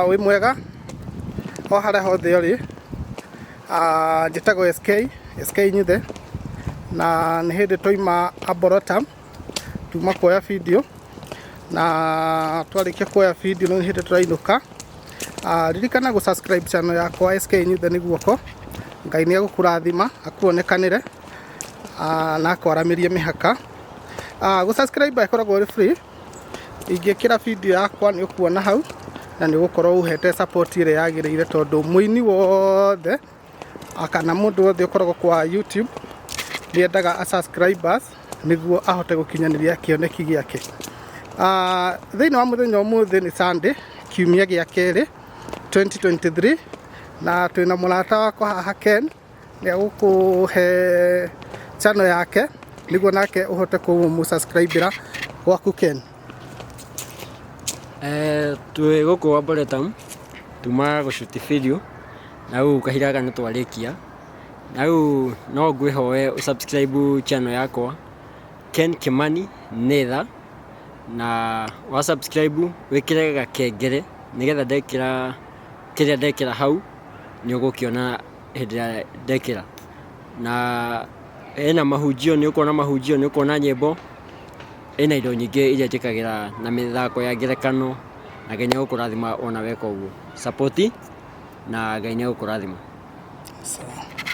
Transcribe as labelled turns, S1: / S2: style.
S1: Wĩ mwega o harĩa hothe ũrĩ. Njĩtagwo SK, SK Nyithe, na nĩ hĩndĩ twaima Arboretum, tuma kuoya video, na twarĩkia kuoya video nĩ hĩndĩ tũrainũka. Ririkana gũ subscribe channel yakwa SK Nyithe nĩ guoko. Ngai nĩ egũkũrathima, akuonekanĩre na akwaramĩrie mĩhaka. Gũ subscribe ĩkoragwo ĩrĩ free. Ingĩkĩra video yakwa nĩ ũkuona hau na nĩ ũgũkorwo ũhete support ĩrĩa yagĩrĩire, tondũ mũini wothe kana mũndũ wothe ũkoragwo kwa YouTube nĩ endaga a subscribers nĩguo ahote gũkinyanĩria kĩoneki gĩake. Thĩinĩ wa mũthenya ũmũthĩ nĩ Sunday, kiumia gĩa kerĩ 2023, na twĩna mũrata wakwa haha Ken. Nĩ egũkũhe channel yake nĩguo nake ũhote kũmũ subscribe ra gwaku, Ken.
S2: Twĩ gũkũ Arboretum, tuma gũshoot video na rĩu kahinda gaka nĩ twarĩkia, na rĩu no ngwĩhoe ũ subscribe channel yakwa Ken Kimani Nitha, na wa subscribe wĩkĩre gakengere nĩgetha ndekĩra kĩrĩa ndekĩra hau nĩ ũgũkĩona hĩndĩ ĩrĩa ndekĩra. Na ĩna mahunjio, nĩ ũkuona mahunjio, nĩ ũkuona nyĩmbo, ĩna indo nyingĩ iria njĩkagĩra na mĩthako ya ngerekano, na Ngai nĩ egũkũrathima wona weka ũguo. Support na Ngai nĩ egũkũrathima.
S1: Sawa.